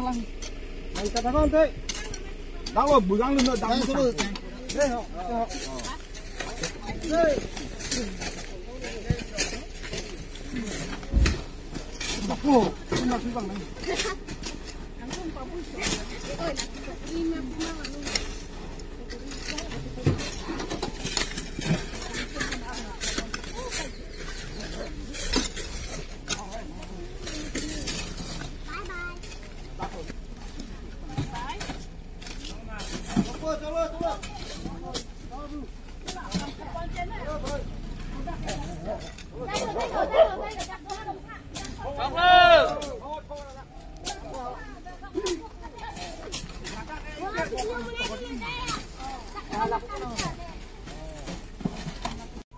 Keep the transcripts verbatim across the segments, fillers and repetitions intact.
Ang katakan te. Dang lo, bugang dun, dang lo. Dang lo.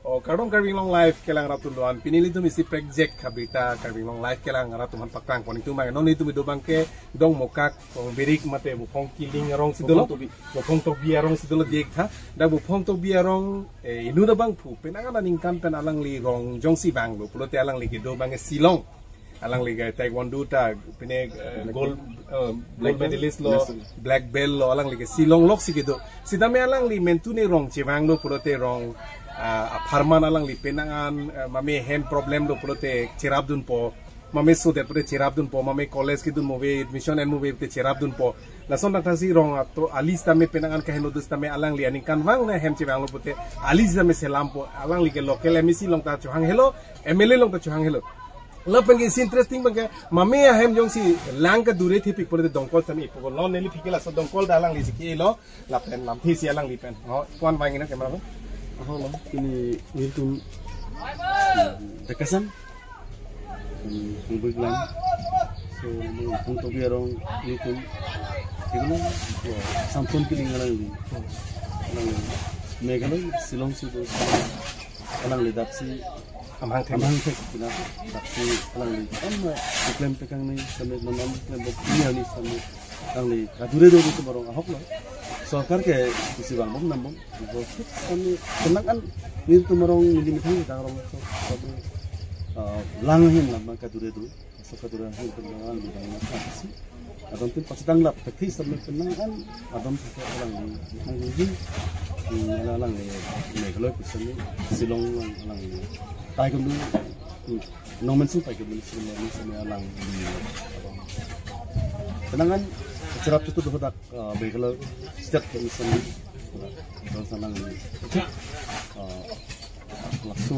Oh, kardom Karbi Anglong Live kelang rat atum doan. Pini ilitum isi prekjak habita Karbi Anglong Live kelang rat atum aphan paklangpon itum abang. Non ilitum do abangke Dongmukak, Bongbirik mate Buphong Kiling arongsi dolo. Buphong Tobi. Buphong Tobi arongsi dolo dik tha. Dak Buphong Tobi arong, eh, inut abangphu penang aningkan pen alangli rong jongsi vanglo pulote alangli kedo abangke Shillong. Alangli ke taekwondo ta pine, eh, gold, eh, gold medalist lo, black belt lo, alangli ke Shillong loksi kedo. Sitame alangli mentune rong chevanglo pulote rong, ah, apharman alangli penang an, eh, mame hem problem lo pulote cherapdunpo. Mame sodet pulote cherapdunpo, mame college kedun mo ave, admission en mo ave pulote cherapdunpo. Lason tangtasi rong ato ali sitame penang an kahenlo do sitame alangli aningkanvang na hem chevanglo pulote ali sitame selampo, alangli ke local M A C along ta chohanghelo, M L A along ta chohanghelo. Lapen ke isi interesting abangke mame ahem jongsi lang kadure thepik pulote dongkol sitame ipo, non neliphi ke laso dongkol ta alanglisi kelo, lapen lamthesi alangli pen. Oh, puan bang ina camera pen. Aho lo, pini nelitum Dakasan. Hmm, Bongbirik lang. So, Buphong Tobi arong nelitum. Ibu, oh, Samson Kiling alangli. Alangli Meghalaya, Shillong si do. Alangli daksi amahang thek. Amahang thek pina. Daksi alangli am klem tekang ni sitame, non am klem bok ni ani sitame. Alangli kadure do nelitum arong ahok lo. Sorkar ke isi vangbom nambom. Ibu kami penang an nelitum arong neli methang dang arong so, so, ah, lang ahin lam kadure do. So kadure ahin penang an di dang na si. Adon tin pachedang lap tapi sitame penang an adon sitame alangli. Alangli, hmm, alangli Meghalaya pusitame Shillong alangli. Tai kami, hmm, nong mensu pai kami Shillong sitame alangli. Penang an cherap chutu do dak, ah, Meghalaya state kami sitame. Terus alangli. Ah, laso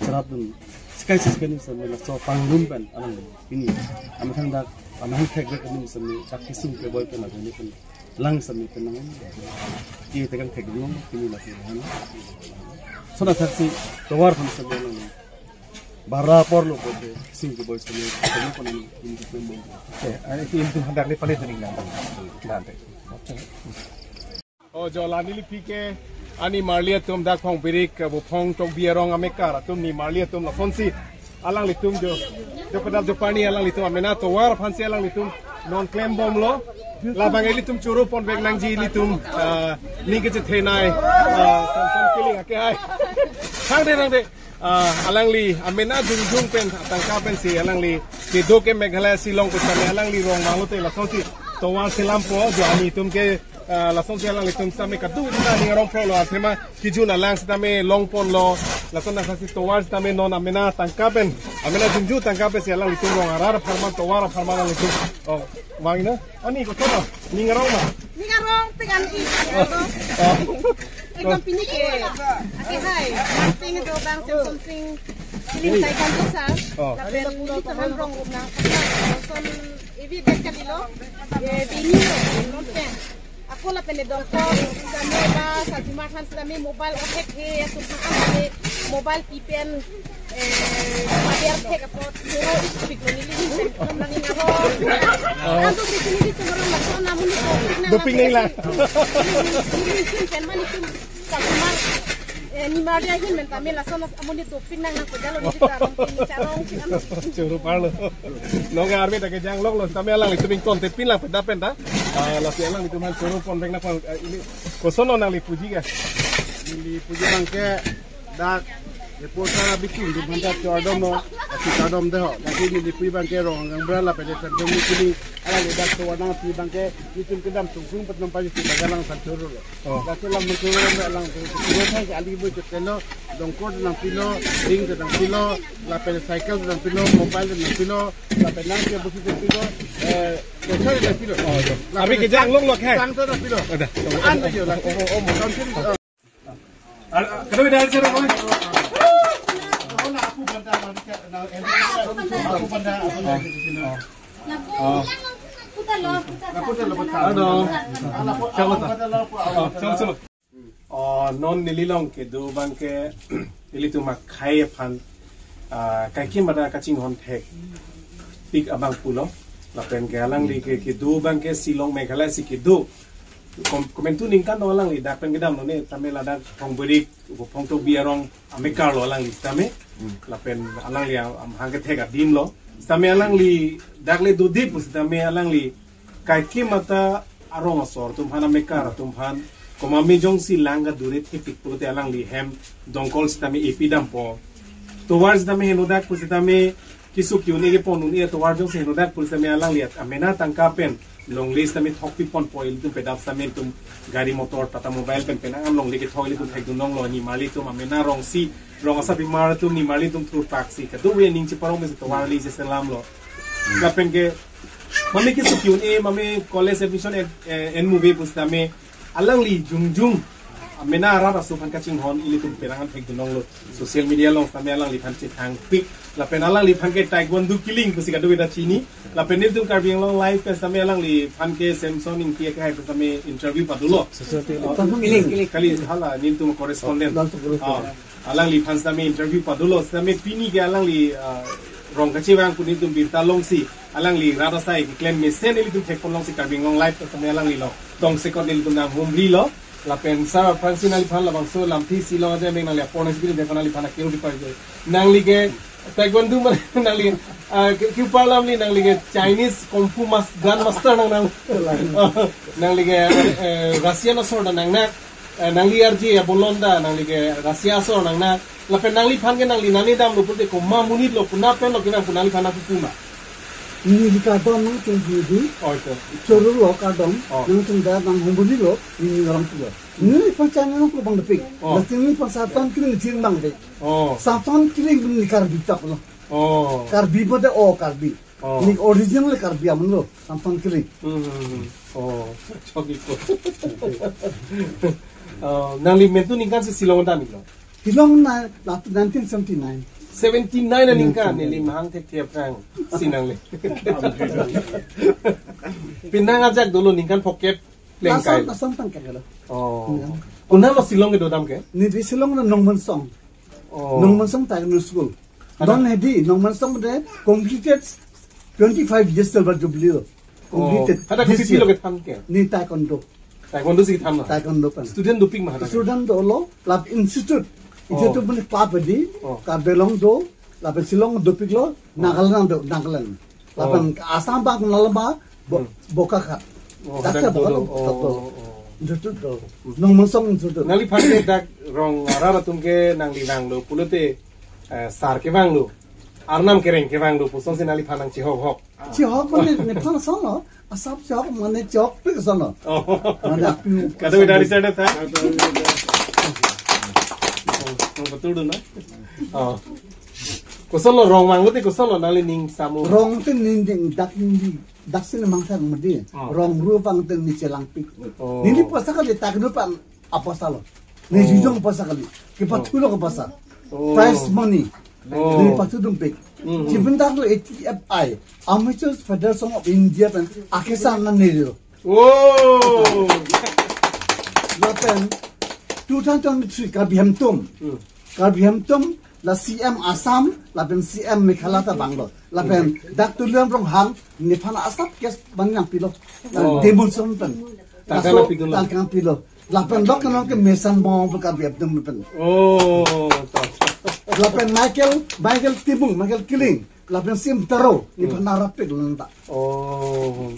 cherapdun. Sekai sekai ni sitame laso pangrum pen alangli. Pini amethang dak amethang thek dak ni sitame dak kesung keboi pen lagi ni pen lang sitame pen nang. Ki tekang thekdun pini lagi han. Sona thaksi tovar aphan sitame alangli. Bara apor lo pulote kesung keboi sitame sitame pen nang ini pen bom. Eh, ani tim tu hendak ni paling dering nang. Nanti. Oh, jo la neliphi ke ani marli atum dak Bongbirik, eh, Buphong Tobi arong amekar atum ni marli atum lasonsi alanglitum jo, jo kedap jo parni alanglitum amena tovar aphansi alanglitum non klembomlo. Labang ilitum choro ponvek nangji ilitum, ah, ning kechethenei, ah, Samson Kiling ake hai. Thangde, thangde. Ah, alangli amena jongjong pen tangka pensi alangli kedo ke Meghalaya Shillong pusitame alangli rong vanglote lasonsi tovar selampo, jo ani atum ke, ah, lasonsi alanglitum sitame kadu na ning arong phro lo athema kejun alang sitame longponlo, lason na kasi tovar sitame non amena tangka pen, amena jongjong tangka pensi alanglitum rong arar apharman tovar apharman alanglitum. Oh, vang ina. Ani koson lo? Ning arong ma? Ning arong pik an i. Oh. Ekdom pini ke. Ake hai. Pini do bang Samson Sing. Kiling tai kan sa. Oh. Lapen nelitum an rong rup nang. Son evi det kalilo. Eh, bini lo. Non pen. Ako lapen dongkol. Kami ba sa jumar han sitame mobile othek he. Asuk makan he. Mobile pipen. Eh, mabiar thek apot, choro ik pik lo neli hin pen, neli ngaro. Anto pik nelitum arong lason amonit dopik nang. Dopik nang la. Neli hin pen mani tum kamar. Eh, ni mar dia hin pen kami lason amonit dopik nang nang pejalo neli karong pin charong pin ano. Choro parlo. Nong army ta kejang lok lo, kami alanglitum ingkon te pin lang peda pen ta. Ah, lasi alanglitum han choro ponvek nangkok, eh, ili koson lo nangli puji ke. Neli puji abangke dak Reporter abitung di bhanta chordom no, asi chordom de ho. Lagi neli pui abangke Rong Angang Bra lapen de Samsung ni kini, alangli dak tovar nangpi abangke, itum kedam sungkung petnom pagi si bagalang sanchuru lo. Oh. Lagi lam mencuru lo, alang tu, tu, tu, tu, ali bu chetelo, dongkor nangpilo, ring nangpilo, lapen cycle nangpilo, mobile nangpilo, lapen nang dia busi nangpilo, eh, desa nangpilo. Oh, iya. Lapen abi kejang long lo, hai. Sang tu nangpilo. Ada. An aja lah. Oh, oh, oh, oh. Ar-, ar-, kado beda aja, Roy. Ako panda, ako panda, ako panda. Oh. Ano? Siapa tuh? Oh, siapa, siapa? Oh, non neli along kedo abangke, nelitum akhei aphan, ah, kaike mata kachinghon thekpik abang pulo. Lapen ke alangli ke kedo abangke Shillong Meghalaya si kedo. Kom-, komantu ningkan do alangli dak pen kedam lo ne, tame ladak Phongbori, Phongtobi arong amekar lo alangli sitame. Hmm. Lapen alangli am-, amahang kethek adim lo. Sitame alangli dak le dodi pu sitame alangli kaike mata arong asor atum aphan, amekar atum aphan, komat me jongsi lang kadure thepik pulote alangli hem dongkol sitame epi dampo. Tovar sitame henodak pu sitame kesung ke-un-e kepon un-e tovar jongsi henodak pu sitame alangli amena tangka pen longle sitame thokpi ponpo, ilitum pedap sitame itum gari motor Tata Mobile pen penang an longle kethok ilitum thekdun longlo. Nimarli atum amena rong si, rong asapimar atum nimarli atum thurpak si kadokave aning cheparong pensi tovar le cheselam lo. Lapen ke mame kesung ke-un-e, mame college admission en, eh, en muve pu sitame alangli jongjong amena arat aso aphan kachinghon ilitum penang an thekdun longlo. Social media along sitame alangliphan chethangpik. Lapen alangliphan ke taekwondo kiling pusi kadokave ta chini. Lapen nelitum Karbi Anglong Live pen sitame alangliphan ke Samson Ingti akhei pen sitame interview padolo. Samson Kiling. Kali hala nelitum correspondent. Oh, langsung correspondent. Oh. Alangliphan sitame interview padolo, sitame pini ke alangli, ah, rong kachevang pu nelitum birta longsi, alangli rat asai keklem mesen nelitum thekpon longsi Karbi Anglong Live sitame alangli lo. Tongsekot nelitum nanghumri lo. Lapen sir aphrangsi nangliphan labangso lamthe Shillong aja meng nangli apor nangsi pini dekon nangliphan akeu di parje. Nangli ke taekwondo mane nangli, ah, ke, ke parlam ni nangli ke Chinese Kung Fu mas-, Grandmaster nang nang. Nangli ke, eh, Russian asor ta nang nang. Eh, nangli arje abolon ta, nangli ke Russia asor nang nang. Lapen nangliphan ke nangli nani damlo pulote komat amonit lo, konat pen lo kevang pu nangliphan nangpupu ma? Neli kardom nangtum hidi. Oh, itu. Choro lo kardom, oh, nangtum dak nanghumri lo, neli ngarang pulo. Neliphan channel nangkok abang dopik. Oh. Lasi neliphan Samson Kiling chini abang de. Oh. Samson Kiling neli Karbi tak lo. Oh. Karbi pada oh Karbi. Oh. Neli original Karbi amun lo, Samson Kiling. Hmm, hmm, hmm. Oh, chok iko. Oh, nangli mentu ningkan si Shillong damlo? Shillong na, la nineteen seventy-nine. Seventy-nine aningkan, seventy-nine. Neli mahang thekthe aphrangsi nangli. Penang ajak dolo ningkan phokep plengkai. Lason, lason tangka kalo. Oh. Ningkan. Konat lo Shillong kedo dam ke? Neli Shillong na Nongmansong. Oh. Nongmansong Taekwondo School. Ada. Don hedi, Nongmansong de completed twenty-five years silver jubilee lo. Oh. Completed. Ada this kopi year. Pilo kethan ke? Neli taekwondo. Taekwondo si kethan lo? Taekwondo pen. Student dopik ma ada? Student dolo, club institute. Oh. Itu tu punya club di, oh, Karbi Anglong do, lapen Shillong dopik lo, oh, Nagaland do, Nagaland. Lapen, oh, Assam abang nalama, Bo-, hmm, Bokakhat. Oh, dak hadak ta Bokakhat dolo. Oh, dolo. Oh, oh. Institute do. Hmm. Nongmansong institute. Nangliphan ke dak rong arat atum ke nangli vanglo pulote, eh, sar kevanglo, Arnam kereng kevanglo pu asonsi nangliphan nangchehok hok. Chehok mane nephan ason lo, asap chehok mane chehokpik ason lo. Oh. Mane api. Kado dari sana ta? Oh, oh, betul dong na? Oh. Koson lo rong vanglo te koson lo nangli ning samu? Rong te ning ding dak ning di. Dak sini mangthang medi. Oh. Rong ru abang te neli chelangpik. Oh. Neli pasa kali taekwondo pen apasa lo. Neli, oh, jujong pasa kali. Kepathu lo kepasa. Oh. Prize money. Oh. Neli pathu dumpik. Hmm. Chipin dak lo A T F I, Amateur Federation of India pen akesan nang neli lo. Oh. Lapen two thousand twenty-three Karbi Hemtum. Hmm. Karbi Hemtum la C M Assam, lapen C M Meghalaya ta vanglo. Lapen, hmm, dak Tuliram Ronghang, nephan asap case bang nangpilo. Oh. Demonstration pen. Tangka, laso nangpilo. Tangka nangpilo. Lapen lok kenong ke mesan bom pu Karbi Hemtum pen. Oh, ta. Lapen Michael, Michael Timung, Michael Kiling. Lapen C M Taro, hmm, nephan arapik lo nang ta. Oh.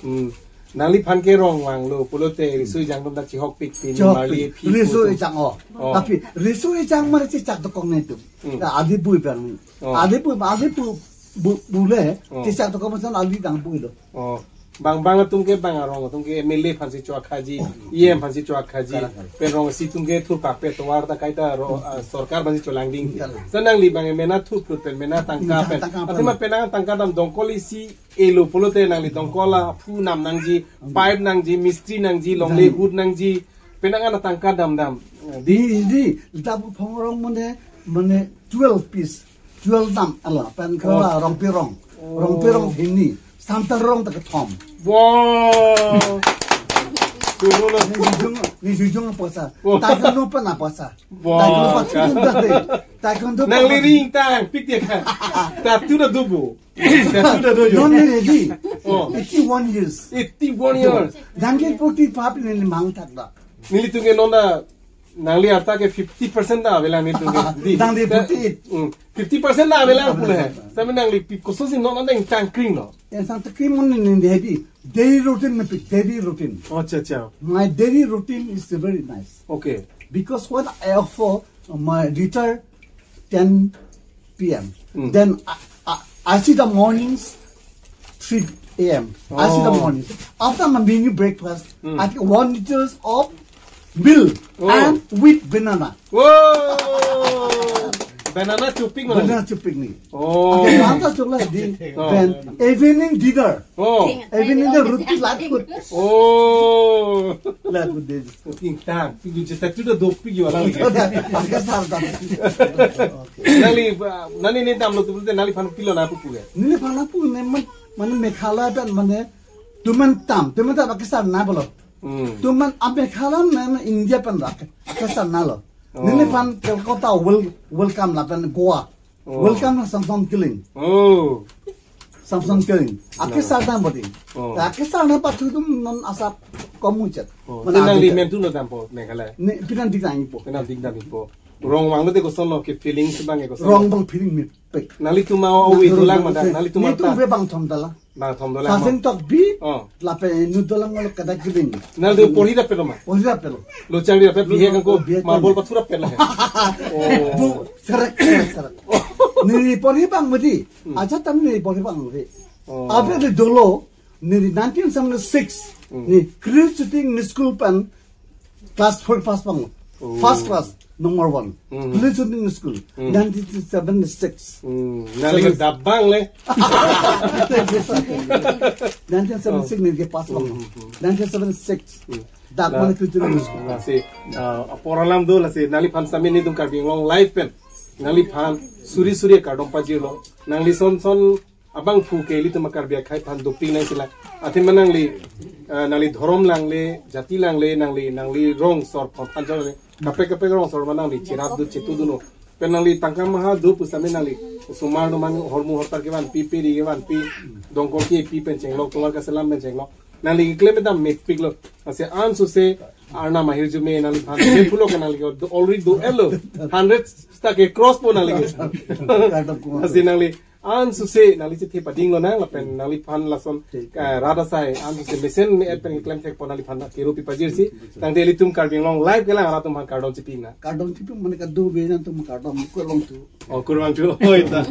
Hmm. Nangliphan ke rong vanglo pulote riso ejang atum ta chihokpik pini. Chihokpik. Marli aphi riso putum. Ejang o. Oh. Tapi riso ejang mar chechak dokok nelitum. Hmm. Ya, adipui bang ni. Oh. Adipui, adipui bu, bule, oh, chechak dokok masan ali dang pui lo. Oh. Bang bang atum ke bang arong atum ke M L A aphansi chua khaji, E M aphansi chua khaji. Correct, correct. Pen rong isi atum ke thurpak pe tovar ta kaita ro, ah, sorkar aphansi cholangding. Correct. Sa nangli bang mena thurplut pen mena tangka pen. Tangka pen. Athema penang tangka dam dongkol isi elo pulote nangli dongkol aphu nam nangji, pipe nangji, mistri nangji, longle, nangji, hut nangji, penang ana tangka damdam. Eh, di, di, di, lapu phongrong mane, mane twelve piece, twelve dam, alo, pen, oh, kala, rongpi rong. Oh. Rongpi rong hini, santar rong ta kethom. Wow. Dulu lo. Ni jujung, ni jujung apa sa? Oh. Taekwondo pen apa sa? Wow. Taekwondo pen, taekwondo pen. Nangli ring tang, pik dia kan. Tatu dah dubu. Tatu dah dojo. Non ni ready. Oh. Eighty-one years. Eighty-one years. Dangke forty-five ni limang tak dah. Nelitum ke non ta nangli arta ke fifty percent ta avelang nelitum ke. Di. Dang di ta forty-eight. Hmm. Fifty percent ta avelang pule. Fifty percent. Tapi nangli pi khusus si non non dang tangkring lo. Yang sang tangkring mon ni ready. Daily routine mepik, daily routine. Oh, acha, acha. My daily routine is very nice. Okay. Because when I offer my retire ten P M. Hmm. Then I, I, I see the mornings three A M. I see the, oh, mornings. After my menu breakfast, hmm, I take one liters of milk, oh, and with banana. Whoa! Banana chopik mana? Banana chopik ni. Oh. Okay, after chocolate, di, oh, then evening dinner. Oh. Evening dinner roti lakut. Oh. Lakut di. King tang, pi ju jeta tu dah dopik ju alang. Ake sar dam. Nangli, ah, nangli ne damlo tu nangliphan pilo na pu pu ya? Neliphan pu ne man, mane Meghalaya pen mane tumen tam, tumen tam ake sar na bolo. Hmm. Tumen a Meghalaya ne India pen rak, ake sar na lo. Oh. Neliphan Kolkata wel-, welcome lapen Goa. Oh. Welcome na Samson Killing. Oh. Samson Killing. Ake sar dam bodi. Oh. Ake sar na pathu atum non asap komu chet. Oh. Mana nangli adika. Mentu lo dampo Meghalaya. Ne, pinan dik tangpo. Pinan dik dampo. Rong vanglo te koson lo ke feeling si bang ke koson lo. Rong bang feeling mepik. Nanglitum mau awi dolang mada, nanglitum nelitum arta. Ave bang thom dala. Bang thom dolang. Sasing tok bi. Oh. Lapen nu dolang ngalo kada giling. Nangli porhi dapet lo ma? Porhi dapet lo. Lo chang di dapet bihe kangko. Bihe kangko. Marbol pathu dapet lo he. Oh. Bu, serek, serek, serek. Neli porhi bang medi. Hmm. Aja tam neli porhi bang medi. Oh. Ave di dolo, neli nineteen seventy-six. Hmm. Neli Krilchut English School pen class four pass bang. Oh. First class, number one. Hmm. Krilchut English School, hmm, nineteen seventy-six. Hmm. Nangli ke dabang le. Nineteen seventy-six neli ke pass bang. Hmm, hmm, hmm. Nineteen seventy-six. Hmm. Dak na, mane Krilchut English School. Lasi, ah, apor alam do lasi, nangliphan sami nelitum Karbi Anglong Live pen nangliphan suri suri kardom pajirlo. Nangli son son abangphu ke ilitum Karbi akhei aphan dopik nangsi la. Athema nangli, ah, nangli dhorom langle, jati langle, nangli, nangli rong sor pon phan jor le. Kaprek kaprek rong sor ma nangli cherap dun chetu dunlo. Pen nangli tangka maha do pu sami nangli osomar atum aphan hormu hortar kevanpi, peri kevanpi, dongkol kepi pen chenglok, tovar kaselam pen chenglok. Nangli keklem dam mepik lo. Lasi ansose arnam ahirjume nangliphan. Ke pulo ke nangli ke do already do-et lo. Hundred ta ke cross po nangli ke. Kardom kuma. Lasi nangli ansose nangli chethe pading lonang lapen nangliphan lason, eh, rat asai ansose mesen me-et pen keklem thekpo nangliphan kero pi pajirsi. Tangte ilitum Karbi Anglong Live kelang arat atum aphan kardom chipik na. Kardom chipik mane kado be nangtum kardom kurvangthu. Oh, kurvangthu. Oh, ita.